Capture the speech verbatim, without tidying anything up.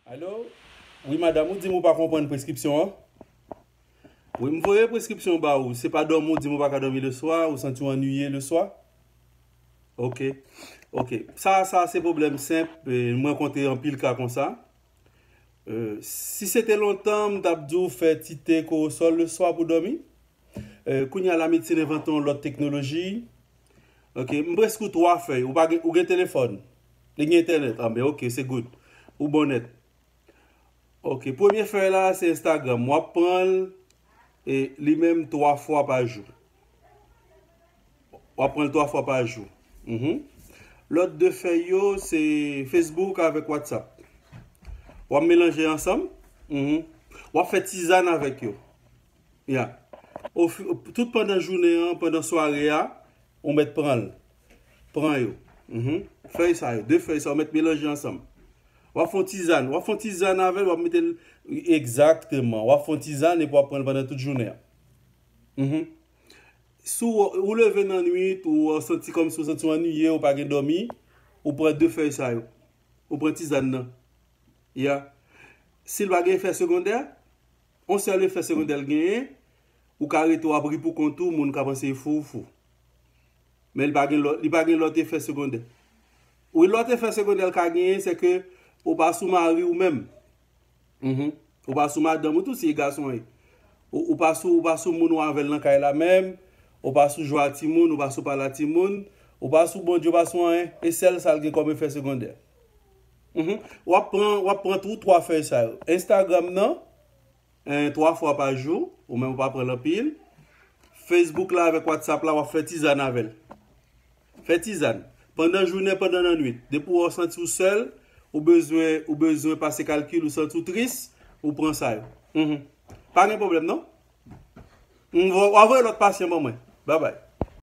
Alo? Wi, madanm, ou di m ou pa konprann preskripsyon an? Wi, m voye preskripsyon ba ou. Se pa dòmi ou di m ou pa ka dòmi leswa, ou santi w annuiye leswa? Ok. Ok. Sa, sa se pwoblèm senp. E, m rankontre anpil ka konsa. E, si se te lontan, m t ap di w fè ti te korosòl leswa pou dòmi. E, kounye a, lamedsin envante yon lòt teknoloji. Ok, m preskri w twa fèy. Ou pa gen, ou gen telefòn? Li gen entènèt? Anben, ok, se good. Ou bon nèt. Ok, premye fèy la, se Instagram. W ap pran l, e, li menm twa fwa pa jou. W ap pran l twa fwa pa jou. Mhm. Lòt de fèy yo, se Facebook avèk WhatsApp. W ap melanje ansanm. Mhm. W ap fè tizàn avèk yo. Ya. Ofi-, tout pandan jounen an, pandan sware a, ou mèt pran l. Pran yo. Mhm. Fèy sa yo, de fèy sa yo, ou mèt melanje ansanm. W ap fè yon tizàn. W ap fè yon tizàn avè l, w ap mete l. Egzakteman. W ap fè yon tizàn epi w ap pran l pandan tout jounen an. Mhm. Si w, ou leve nan nwit, ou santi kòmsi w santi w annuiye, ou pa gen dòmi, ou pran de fèy sa yo. Ou pran tizàn nan. Ya. Si l pa gen efè segondè, yon sèl efè segondè l genyen, ou ka rete w ap ri pou kont ou, moun ka panse e fou ou fou. Men li pa gen lòt, li pa gen lòt efè segondè. Wi, lòt efè segondè l ka genyen, se ke ou pa sou mari ou menm. Mhm. Ou pa sou madanm ou tou, si e gason ye. Ou, ou pa sou, ou pa sou moun ou avè l nan kay la menm. Ou pa sou jwa timoun, ou pa sou pale a timoun. Ou pa sou Bondye, ou pa sou anyen. E sèl sa l gen kòm efè segondè. Mhm. W ap pran, w ap pran tou twa fèy sa yo. Instagram nan, en, twa fwa pa jou, ou menm ou pa pran l anpil. Facebook la avèk WhatsApp la, w ap fè tizàn avè l. Fè tizàn. Pandan jounen, pandan nan nwit. Depi w santi w sèl, ou bezwen, ou bezwen pase kalkil, ou santi w tris, ou pran sa yo. Mhm. Pa gen pwoblèm, non? M vo-, w a voye lòt pasyan ban mwen. Babay.